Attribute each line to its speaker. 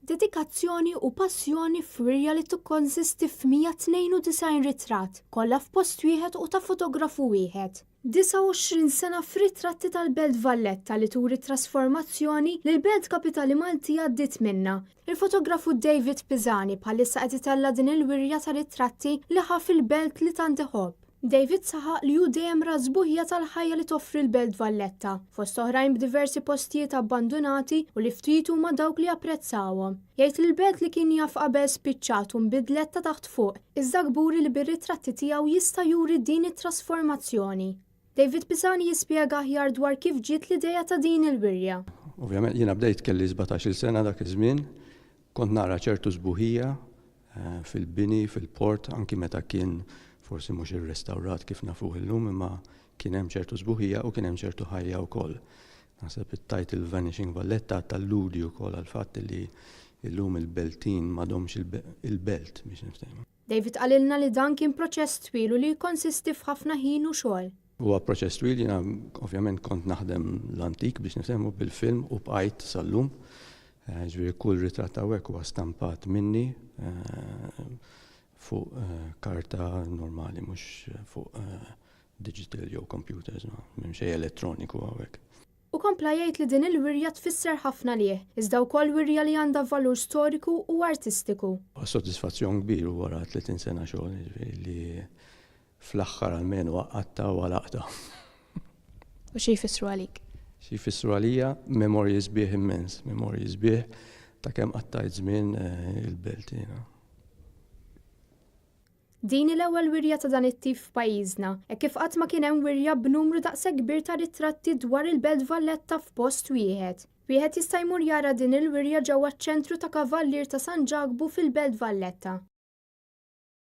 Speaker 1: Dedikazzjoni u passjoni f'wirja li tikkonsisti f'192 ritratt, kollha f'post wieħed u ta' fotografu wieħed. 29 sena f'ritratti tal-Belt Valletta li turi t-trasformazzjoni li l-belt kapitali Maltija għaddiet minnha. Il-fotografu David Pisani bħalissa qed itella' din il-wirja ta' ritratti li ħa fil-belt li tant iħobb. David saħaq li hu dejjem ra s-sbuħija tal-ħajja li toffri l-Belt Valletta, fost oħrajn b'diversi postijiet abbandunati u li ftit huma dawk li japprezzawhom. Jgħid li l-belt li kien jaf qabel spiċċat u nbidlet ta' taħt fuq, iżda kburi li bir-ritratti tiegħu jista' juri din it-trasformazzjoni. David Pisani jispjega aħjar dwar kif ġiet l-idea ta' din il-wirja.
Speaker 2: Ovvjament jiena bdejt kelli 17-il sena dak iż-żmien, kont nara ċertu sbuħija fil-bini, fil-port, anki meta kien forsi mhux irrestawrat kif nafuh illum, imma kien hemm ċertu sbuħija u kien hemm ċertu ħajja wkoll. Naħseb it-title Vanishing Valletta talludi wkoll għall-fatt li illum il-Beltin m'għadhomx il-belt biex niftehmu.
Speaker 1: David qalilna li dan kien proċess twil u li jikkonsisti f'ħafna ħin u xogħol.
Speaker 2: Huwa proċess twil, jiena ovvjament kont naħdem l-antik biex niftehmu bil-film u bqajt sal-lum. Ġifieri kull ritratt hawnhekk huwa stampat minni fuq karta normali mhux fuq digital jew computers, m'hemm xejn elettroniku hawnhekk.
Speaker 1: Hu kompla jgħid li din il-wirja tfisser ħafna għalih, iżda wkoll wirja li għandha valur storiku u artistiku.
Speaker 2: Sodisfazzjon kbir wara 30 sena xogħol, jiġifieri li fl-aħħar almenu għaqqadtha u għalaqtha.
Speaker 3: U xi jfissru għalik?
Speaker 2: Xi jfissru għalija? Memorji sbieħ immens, memorji sbieħ ta' kemm qattajt żmien il-belt jiena.
Speaker 1: Din hi l-ewwel wirja ta' dan it-tip f'pajjiżna, hekk kif qatt ma kien hemm wirja b'numru daqshekk kbir ta' ritratti dwar il-Belt Valletta f'post wieħed. Wieħed jista' jmur jara din il-wirja ġewwa ċ-Ċentru ta' Kavallier ta' San Ġakbu fil-Belt Valletta.